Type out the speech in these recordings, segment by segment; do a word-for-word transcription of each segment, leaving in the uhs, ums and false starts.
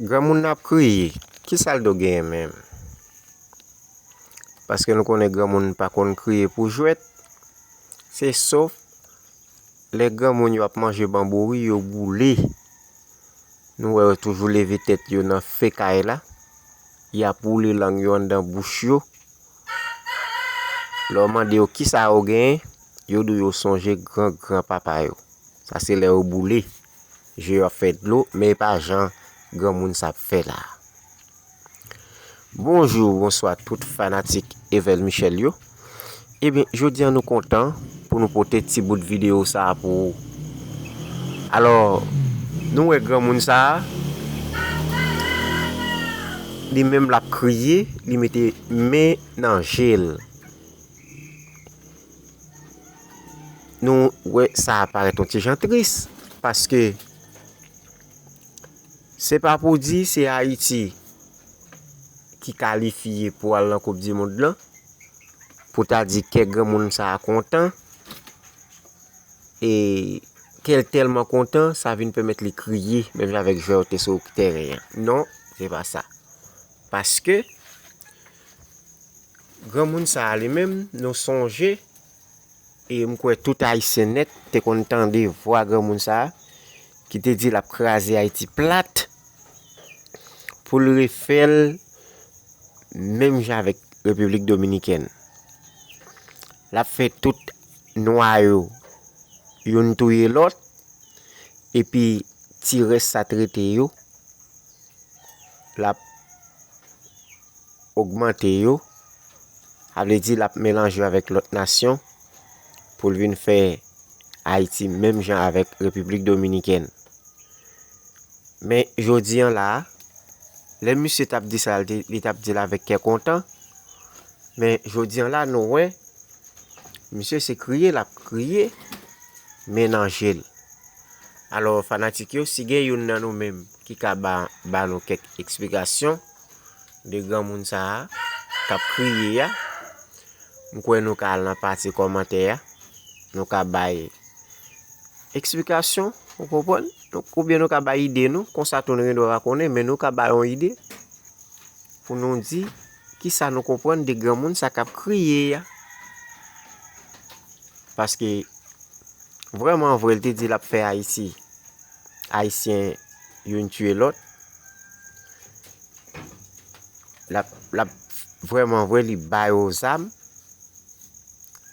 Granmoun nan ap kriye, kisa l do genyen menm? Paske nou konnen granmoun pa konn kriye pou jwèt, se sof lè granmoun yo ap manje banbori, yo boule. Nou wè yo toujou leve tèt yo nan fen kay la, y ap woule lang yo anndan bouch yo. Lè w mande yo kisa yo genyen, yo di w yo sonje gran gran papa yo. Sa se lè yo boule, je yo ap fè dlo, men e pa jan granmoun sa ap fè la. Bonjou, bonswa tout fanatik Evel Michel yo. Ebyen, jodi a nou kontan pou nou pote ti bout videyo sa a pou ou. Alò, nou wè granmoun sa a, li menm l ap kriye, li mete men nan je l. Nou wè sa parèt yon ti jan tris, paske se pa pou di se Ayiti ki kalifye pou al nan koup di mond lan, pou ta di kè granmoun sa a kontan, e kè l tèlman kontan, sa vin pèmèt li kriye, menm jan avèk jwè yo te sou tèren an. Non, se pa sa. Paske granmoun sa a li menm, nou sonje, e m kwè tout Ayisyen nèt te konn tande vwa granmoun sa a, ki te di l ap kraze Ayiti plat pou l refè l menm jan avèk Repiblik Dominikèn. L ap fè tout nwa yo youn touye lòt, epi ti rès sa t rete yo, l ap ogmante yo, sa vle di l ap melanje yo avèk lòt nasyon pou l vin fè Ayiti menm jan avèk Repiblik Dominikèn. Men jodi an la a, lè misye t ap di sa, li te- li t ap di l avèk kè kontan, men jodi an la, nou wè, misye se kriye l ap kriye, men nan je l. Alò, fanatik yo, si gen youn nan nou menm ki ka ba, ba nou kèk eksplikasyon de granmoun sa a k ap kriye a, m kwè nou ka al nan pati kòmantè a, nou ka bay eksplikasyon, ou konprann? Nou- oubyen nou ka bay ide nou, konsa tou nou gen dwa pa konnen, men nou ka bay yon ide pou nou di kisa nou konprann de granmoun sa k ap kriye a. Paske vrèman vre, l te di l ap fè Ayiti, Ayisyen youn tiye lòt. L ap, l ap vrèman vre, li ba yo zam,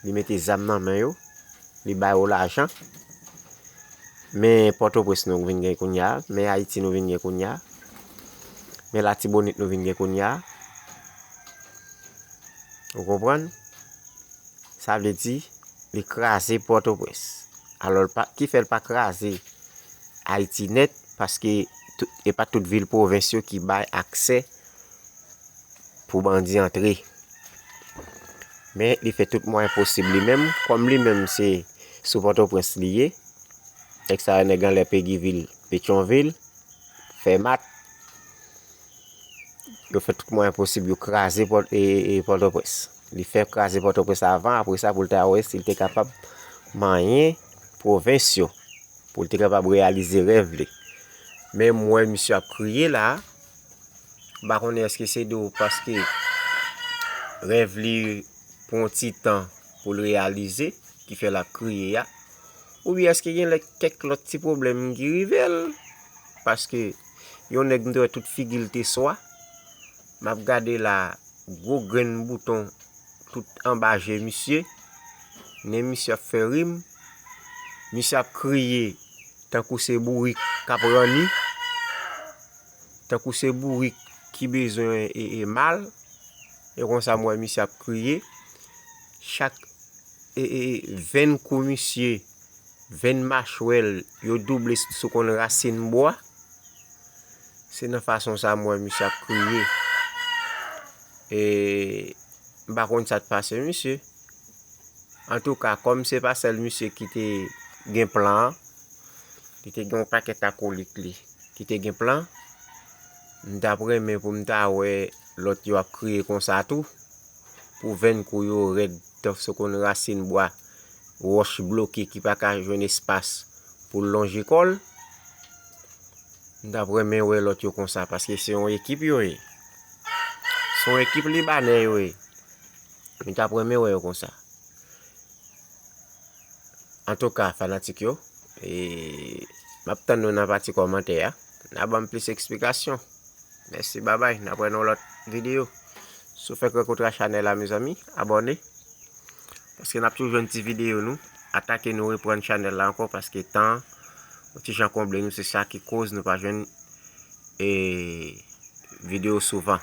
li mete zam nan men yo, li ba yo lajan. Men Pòtoprens nou vin gen kounye a, men Ayiti nou vin gen kounye a, men Latibonit nou vin gen kounye a. Ou konprann? Sa vle di, li kraze Pòtoprens. Alò, l pa- ki fè l pa kraze Ayiti nèt, paske tout- e pa tout vil pwovens yo ki bay aksè pou bandi antre. Men li fè tout mwayen posib li menm, kòm li menm se sou Pòtoprens li ye, nèg sa yo, nèg anlè Pegivil, Petyonvil, Fèmat, yo fè tout mwayen posib, yo kraze Pò- e- e- Pòtoprens. Li fè kraze Pòtoprens avan, apre sa, pou l ta wè si l te kapab manyen pwovens yo, pou l te kapab reyalize rèv li. Men m wè misye ap kriye la, m pa konnen èske se de paske rèv li pran ti tan pou l reyalize, ki fè l ap kriye a, oubyen èske gen lè kèk lòt ti pwoblèm ki rive l, paske yon nèg m te wè tout figi l te swa, m ap gade la, gwo grenn bouton tout anba je misye, nen misye ap fè rim, misye ap kriye tankou se bourik k ap ranni, tankou se bourik ki bezwen e, e mal, e konsa m wè misye ap kriye, chak e, e, venn kou misye, venn machwè l, yo double sou konn rasin bwa. Se nan fason sa m wè misye ap kriye. E m pa konn sa t pase misye. Antouka, kòm se pa sèl misye ki te gen plan an, li te gen yon pakèt akolit li ki te gen plan, m t ap renmen pou m ta wè lòt yo ap kriye konsa tou, pou venn kou yo rèd tankou se konn rasin bwa, wòch bloke ki pa ka jwenn espas pou l lonje kò l. M t ap renmen wè lòt yo konsa, paske se yon ekip yo ye. Se yon ekip libanè yo ye. M t ap renmen wè yo konsa. Antouka, fanatik yo, e, m ap tann nou nan pati kòmantè a. N a ban m plis eksplikasyon. Mèsi, babay. N ap wè nan lòt videyo. Si w fèk rankontre ak chanèl la, mezanmi, abòne. Paske n ap toujou jwenn ti videyo nou. Atake nou reprann chanèl la ankò, paske tan an yon ti jan konble nou, se sa ki koz nou pa jwenn, e, videyo souvan.